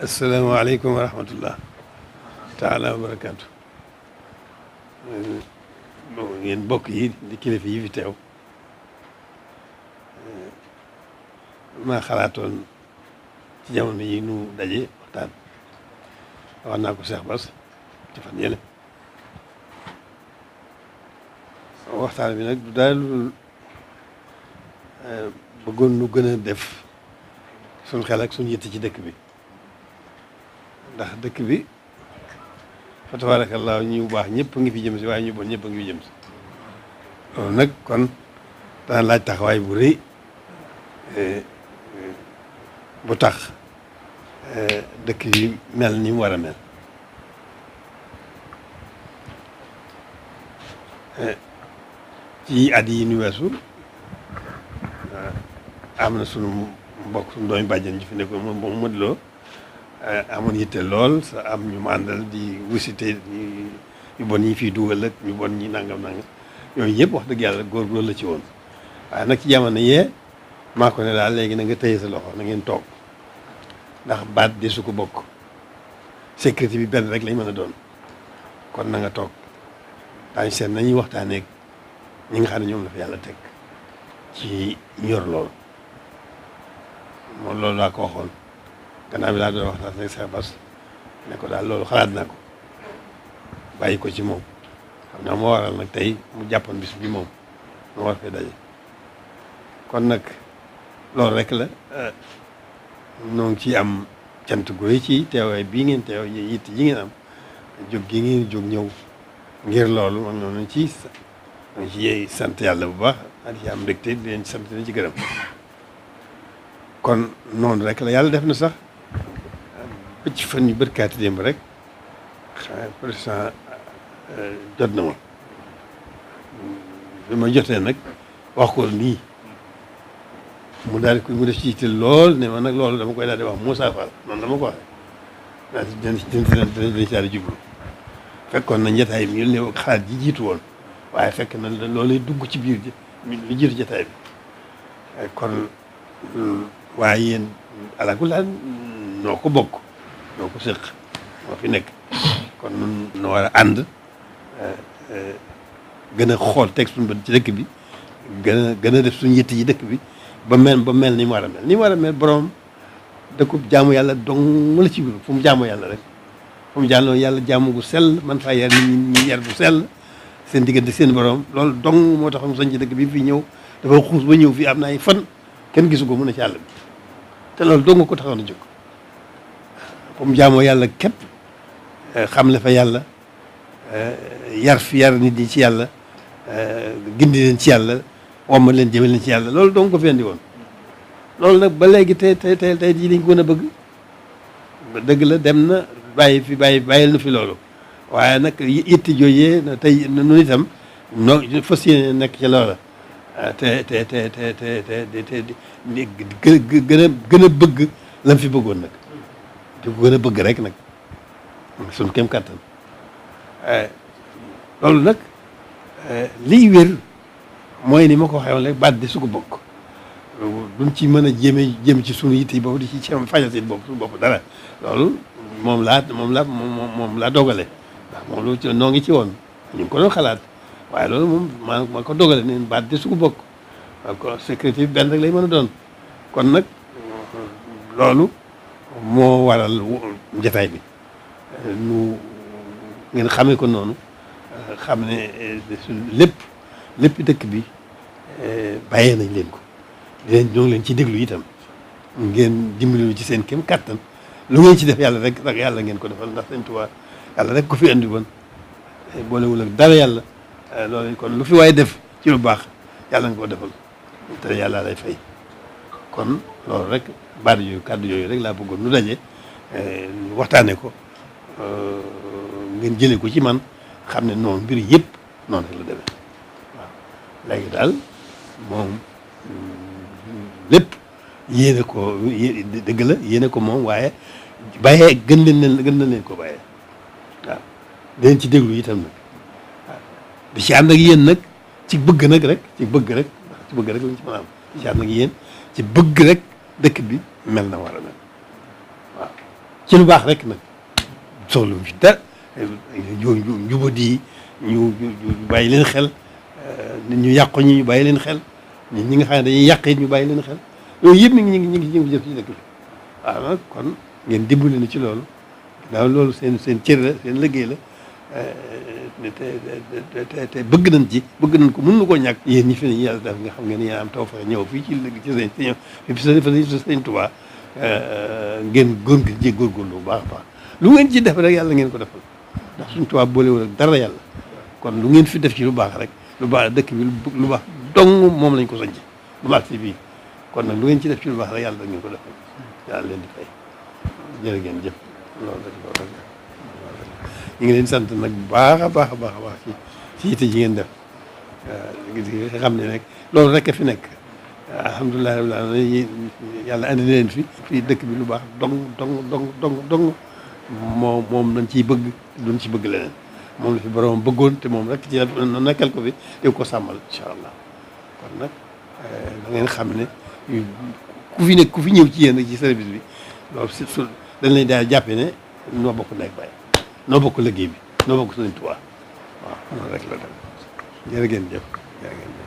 asalaamaaleykum wa rahmatullah taala wa barakaatu. Ngeen bokk yi di kilifa yi fi teew, maa xalaatoon ci jamono yi nu daje waxtaan. wax naa ko Cheikh Bass ci fan yële. waxtaan bi nag du daal bëggoon nu gën a def suñ xel ak suñ yitte ci dëkk bi, ndax dëkk bi fa tabaarakallaa ñu baax ñëpp a ngi fi jëm si, waaye ñu bon ñëpp a ngi fi jëm si. loolu nag kon dana laaj taxawaay bu rëy bu tax dëkk bi mel ni mu war a mel. ci at yi ñu weesu am na sunu mbokk sunu doomi bàjjen ji fi nekkoon moom Modou Lo amoon yitte lool sa am ñu mu àndal di wisite ñu bon ñi fiy dugal ak ñu bon ñi nangam yooyu yëpp wax dëgg yàlla góorgóorlu la ci woon. waaye nag ci jamono yee maa ko ne daal léegi na nga tëye sa loxo na ngeen toog, ndax baat de su ko bokk sécurité bi benn rek lañ mën a doon. kon na nga toog daañu seet nañuy waxtaanee ñi nga xam ne ñoom la fa yàlla teg ci ñor lool. moom loolu laa ko waxoon gannaaw bi laa doon waxtaan ak Cheikh Bass ne ko daal loolu xalaat naa ko bàyyi ko ci moom. xam naa moo waral nag tey mu jàppoon bis bi moom mu war fee daje. kon nag loolu rek la noo ngi ciy am cant gu rëy ci teewaay bii ngeen teew yitt yi ngeen am jóg gi ngeen jóg ñëw ngir loolu man noonu ci sant yàlla bu baax di ci am mbégte di leen sant di ci gërëm. kon noonu rek la yàlla def na sax ba ci fan yu bërkaati démb rek président jot na ma bi ma jotee nag wax ko nii mu daal di mu def ci yitte lool ne ma nag loolu dama koy daal di wax Moussa Fall noonu dama ko waxee daal dinañ si daal di jublu. fekkoon na njataay bi ñu ne xalaat ji jiitu woon, waaye fekk na loolu dugg ci biir lu jiitu jataay bi. kon waaye yéen alaakulli noo ko bokk noo ko séq moo fi nekk. kon nun noo war a ànd gën a xool teg suñu bët ci dëkk bi, gën a def suñu yitte yi dëkk bi ba mel ni mu war a mel. ni mu war a mel borom dëkkub jaamu yàlla dong la ci biir fu mu jaamu yàlla rek. fu mu jàlloo yàlla jaamu gu sell man faa yar nit ñi yar bu sell seen diggante seen borom loolu dong moo tax mu sañ ci dëkk bi fii ñëw dafa xuus ba ñëw fii am na ay fan kenn gisu ko mun a ci àll bi te loolu dong ko taxoon a jóg. fu mu jaamoo yàlla képp xam le fa yàlla yar nit ñi ci yàlla gindi leen ci yàlla womma leen jëme leen ci yàlla loolu dong ko fi andi woon. loolu nag ba léegi tey jii lañ ko gën a bëgg dëgg la dem na bàyyil nu fi loolu, waaye nag itti jooyee tey nu itam noo fas yéene nekk ci loola te gën a bëgg lam fi bëggoon nag di ko gën a bëgg rek nag suñ kem kàttan. loolu nag liy wér mooy ni ma ko waxee woon rek baat di su ko bokk duñ ci mën a jéem ci suñu yitte yi boobu di ci fajal seen bopp suñu bopp dara. loolu moom laa dogale ndax moom lu ci noo ngi ci woon ñu ngi ko doon xalaat, waaye loolu moom maa ko dogale ne baat di su ko bokk ko sécurité bi benn rek lay mën a doon. kon nag loolu moo waral jataay bi nu ngeen xamee ko noonu, xam ne lépp dëkk bi bàyyee nañ leen ko ñoo ngi leen ci déglu itam ngeen dimbali ci seen kem kàttan. lu ngeen ci def yàlla rek yàlla ngeen ko defal, ndax Sëñ Tuubaa yàlla rek ko fi andi woon boolewul ak dara yàlla. loolu kon lu fi waay def ci lu baax yàlla nga ko defal te yàlla lay fay. kon loolu rek baat yooyu kàddu yooyu rek laa bëggoon nu daje waxtaane ko ngeen jëlee ko ci man xam ne noonu mbir yëpp noonu rek la demee. waaw léegi daal moom lépp yéene ko dëgg la yéene ko moom, waaye bàyyee gën na leen ko bàyyee. waaw dinañ ci déglu itam nag waaw di ci ànd ak yéen nag ci bëgg nag rek ci bëgg rek lañ ci mën a am di ci ànd ak yéen ci bëgg rek dëkk bi mel na war a mel. waaw ci ci lu baax rek nag soxla mu ci dara njubadi ñu bàyyi leen xel nit ñu yàqu ñi ñu bàyyi leen xel ñi nga xam ne dañuy yàq it ñu bàyyi leen xel yooyu yëpp ñu ngi jëf ci dëkk bi waaw nag kon ngeen dimbali na ci loolu daaw loolu seen cër la seen liggéey la te bëgg nañ ci bëgg nañ ko mën na koo ñàkk yéen ñi fi ne yàlla def nga xam ngeen yéen am taw fa ñëw fii ci sëñ fi sëñ Tuubaa ngeen góorgóorlu bu baax a baax lu ngeen ci def rek yàlla ngeen ko defal ndax suñ Tuubaa boolewul ak dara yàlla kon lu ngeen fi def ci lu baax rek lu baax dëkk bi lu baax dong moom lañ ko sañc lu baax si bii kon nag lu ngeen ci def ci lu baax rek yàlla ngeen ko defal yàlla leen di fay jërë ngeen jëf loolu rek ñu ngi leen sant nag bu baax a baax a baax a baax ci yitte ji ngeen def nga xam ne nag loolu rek a fi nekk alhamdulilah rabbil alamin yàlla andi na leen fii dëkk bi lu baax dong moom dañ ciy bëgg duñ ci bëgg leneen moom la fi borom bëggoon te moom rek ci nekkal ko fi di ko sàmmal incha allah kon nag da ngeen xam ne ku fi ñëw ci yéen ci service bi loolu surtout dañ lay daal jàppe ne noo bokk nekk bàyyi noo bokk liggéey bi noo bokk Sëriñ Tuubaa waaw noonu rek la dem jërë ngeen jëf